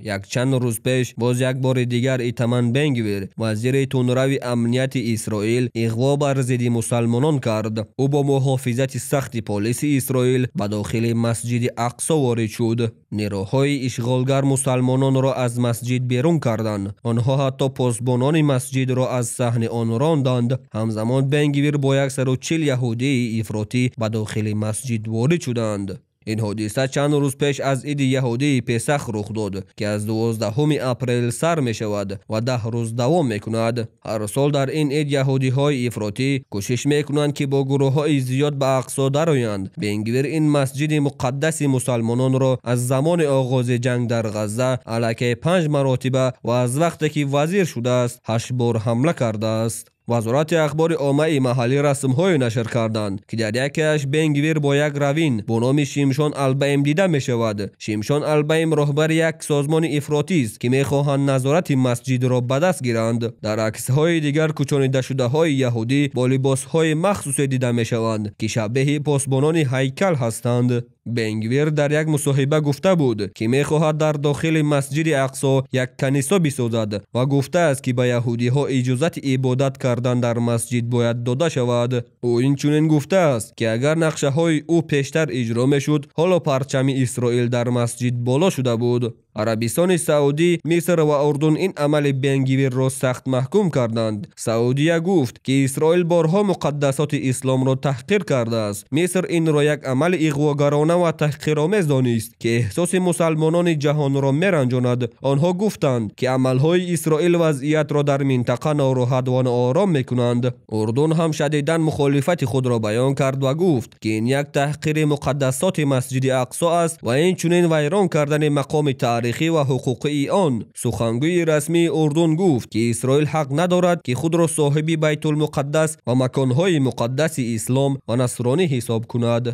Якчанд рӯз пеш боз як бори дигар Итамар Бен-Гвир, вазири тунрави амнияти Исроил, иғво бар зидди мусалмонон кард. Ӯ бо муҳофизати сахти полиси Исроил ба дохили масҷиди Ақсо ворид шуд. Нерӯҳои ишғолгар мусалмононро аз масҷид берун карданд. Онҳо ҳатто посбонони масҷидро аз саҳни он ронданд. Ҳамзамон Бен-Гвир бо 140 яҳудии ифротӣ ба дохили масҷид ворид шуданд. Ин ҳодиса чанд рӯз пеш аз иди яҳудии Песах рух дод, ки аз 12 апрел сар мешавад ва 10 рӯз давом мекунад. Ҳар сол дар ин ид яҳудиҳои ифротӣ кӯшиш мекунанд, ки бо гурӯҳҳои зиёд ба Ақсо дароянд. Бен-Гвир ин масҷиди муқаддаси мусалмононро аз замони оғози ҷанг дар Ғазза аллакай 5 маротиба ва аз вақте ки вазир шудааст 8 бор ҳамла кардааст. Вазорати ахбори оммаи маҳаллӣ расмҳое нашр карданд, ки дар якеаш Бен-Гвир бо як равин бо номи Шимшон Албаим дида мешавад. Шимшон Албаим роҳбари як созмони ифротист, ки мехоҳанд назорати масҷидро ба даст гиранд. Дар аксҳои дигар кӯчонидашудаҳои яҳудӣ бо либосҳои махсусе дида мешаванд, ки шабеҳи посбонони ҳайкал ҳастанд. Бен-Гвир дар як мусоҳиба гуфта буд, ки мехоҳад дар дохили масҷиди Ақсо як канисо бисозад ва гуфтааст, ки ба яҳудиҳо иҷозати ибодат кардан дар масҷид бояд дода шавад. Ӯ инчунин гуфтааст, ки агар нақшаҳои ӯ пештар иҷро мешуд, ҳоло парчами Исроил дар масҷид боло шуда буд. Арабистони Саудӣ, Миср ва Урдун ин амали Бен-Гвирро сахт маҳкум карданд. Саудия гуфт, ки Исроил борҳо муқаддасоти исломро таҳқир кардааст. Миср инро як амали иғвогарона ва таҳқиромез донист, ки эҳсоси мусалмонони ҷаҳонро меранҷонад. Онҳо гуфтанд, ки амалҳои Исроил вазъиятро дар минтақа нороҳат ва ноором мекунанд. Урдун ҳам шадидан мухолифати худро баён кард ва гуфт, ки ин як таҳқири муқаддасоти масҷиди Ақсо аст ва инчунин вайрон кардани мақоми таърихӣ ва ҳуқуқии он. Сухангӯи расмии Урдун гуфт, ки Исроил ҳақ надорад, ки худро соҳиби Байтулмуқаддас ва маконҳои муқаддаси ислом ва насронӣ ҳисоб кунад.